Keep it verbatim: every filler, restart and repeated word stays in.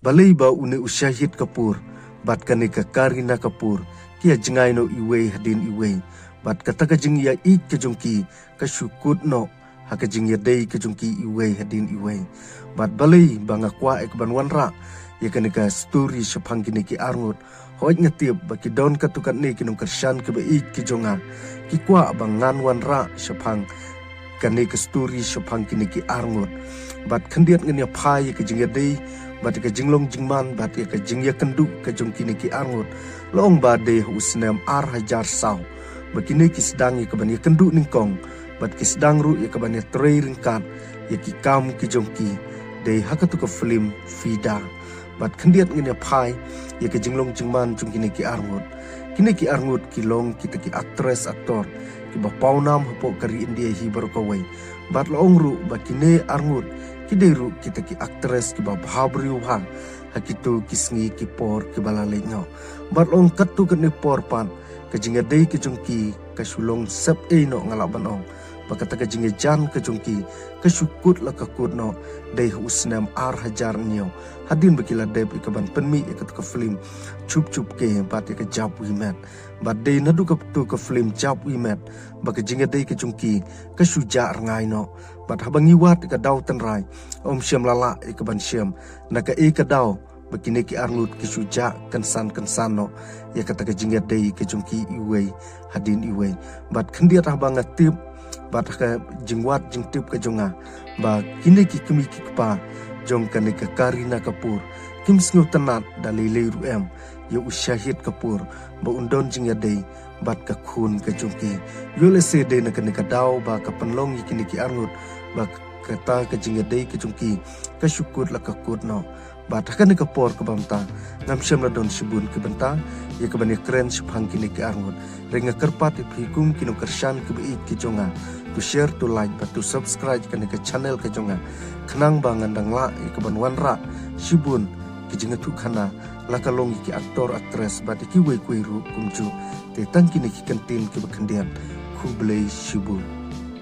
Balei ba une u Shahid Kapoor bad kane ka Kareena Kapoor ki ïa jngai noh iwei hadien iwei, bad kata ka jingïaieit ka jong ki ka shu kut noh ha ka jingïadei ka jong ki iwei hadien iwei. Bad balei ba nga kwah ïa ka ban wanrah ïa kane ka story shaphang kine ki arngut? Hooid, nga tip ba ki don katto katne ki nongkyrshan kiba ïeit ki jong nga ki kwah ba ngan wanrah shaphang kane ka story shaphang kine ki arngut. Bad khyndiat ngan ïa phai ïa ka jingïadei bad ïa ka jinglong jingman bad ïa ka jingïakynduh ka jong kine ki arngut. La ong ba dei ha u snem ar hajar saw ba kine ki sdang ïa ka ban ïakynduh nyngkong bad ki sdang ruh ïa ka ban ïatrei ryngkat ïa ki kam ki jong ki, dei ha katu ka film Fida. Bad khyndiat ngan ïa phai ïa ka jinglong jingman jong kine ki arngut. Kine ki arngut ki long kita ki actress actor kiba pawnam hapoh ka ri India hi baroh kawei. Bad la ong ruh ba kine arngut ki dei ruh kita ki actress kiba bha briew bha ha kito ki sngi ki por kiba la leit noh. Bad la ong katto katne por pat ka jingïadei ka jong ki ka shu long sepei noh, nga lah ban ong ba kata ka jingïajan ka jong ki ka shu kut la ka kut noh, dei ha u snem ar hajar hynñiew hadien ba ki la dep ïa ka ban pynmih ïa katu ka film Chup Chup Ke bad ïa ka Jab We Met. Bad dei naduh katu ka film Jab We Met ba ka jingïadei ka jong ki ka shu jah rngai noh. Bad haba ngi wad ïa ka daw tynrai, ym shym la lah ïa ka ban shem na kaei ka daw ba kine ki arngut ki shu jah kynsan kynsan noh ïa kata ka jingïadei ka jong ki iwei hadien iwei. Bad khyndiat haba nga tip bad ha ka jingwad jingtip ka jong nga ba kine ki kmie ki kpa jong kane ka Kareena Kapoor kim sngewtynnat da lei lei ruh em ïa u Shahid Kapoor ba un don jingïadei bad ka khun ka jong ki. Ïoh lehse dei na kane ka daw ba ka pynlong ïa kine ki arngut ba kata ka jingïadei ka jong ki ka shu kut la ka kut noh. Bad ha kane ka por kaba mynta ngam shym la don shibun ki bynta ïa ka ban ïakren shaphang kine ki arngut. Hynrei nga kyrpad ïa phi kum ki nongkyrshan kiba ïeit ki jong nga, to share, to like bad to subscribe kane ka channel ka jong nga, khnang ba ngan dang lah ïa ka ban wanrah shibun ki jingïathuhkhana la ka long ïa ki actor actress bad ïa kiwei kiwei ruh kumjuh. Te tang kine ki kyntien kiba khyndiat. Khublei shibun.